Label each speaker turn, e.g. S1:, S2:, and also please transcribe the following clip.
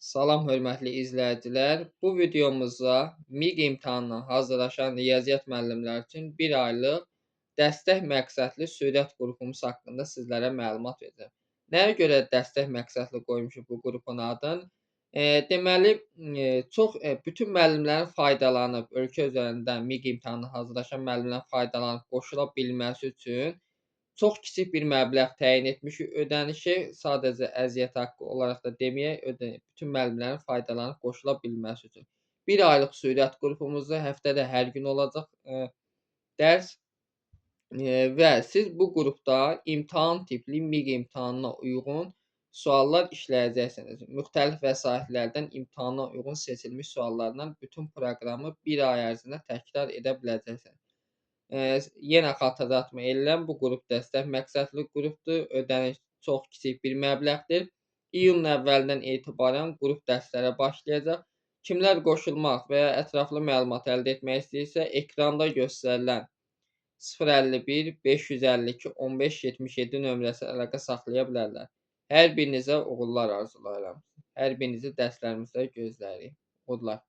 S1: Salam hörmətli izləyicilər. Bu videomuzda MİQ imtahanına hazırlaşan riyaziyyat müəllimləri üçün bir aylıq dəstək məqsədli sürət qrupumuz haqqında sizlərə məlumat verəcəm. Nəyə görə dəstək məqsədli qoymuşuq bu qrupun adını? Deməli, çox bütün müəllimlərin faydalanıb, ölkə üzərində MİQ imtahanına hazırlaşan müəllimlərin faydalanıb qoşula bilməsi üçün çox kiçik bir məbləğ təyin etmişik ödənişi, sadəcə əziyyət haqqı olaraq da deməyək, bütün müəllimlərin faydalanıb qoşula bilməsi üçün. Bir aylıq sürət qrupumuzda həftədə hər gün olacaq dərs və siz bu qrupda imtahan tipli MİQ imtahanına uyğun suallar işləyəcəksiniz. Müxtəlif vəsaitlərdən imtahana uyğun seçilmiş suallarla bütün proqramı bir ay ərzində təkrar edə biləcəksiniz. Yenə xatırlatma eləyirəm, bu qrup dəstək məqsədli qrupdur. Ödəniş çox kiçik bir məbləğdir. İyunun əvvəlindən etibarən qrup dərslərə başlayacaq. Kimlər qoşulmaq və ya ətraflı məlumat əldə etmək istəyirsə, ekranda göstərilən 051 552 15 77 nömrəsi əlaqə saxlaya bilərlər. Hər birinizə uğurlar arzulayıram. Hər birinizi dərslərimizdə gözləyirik. Uğurlar.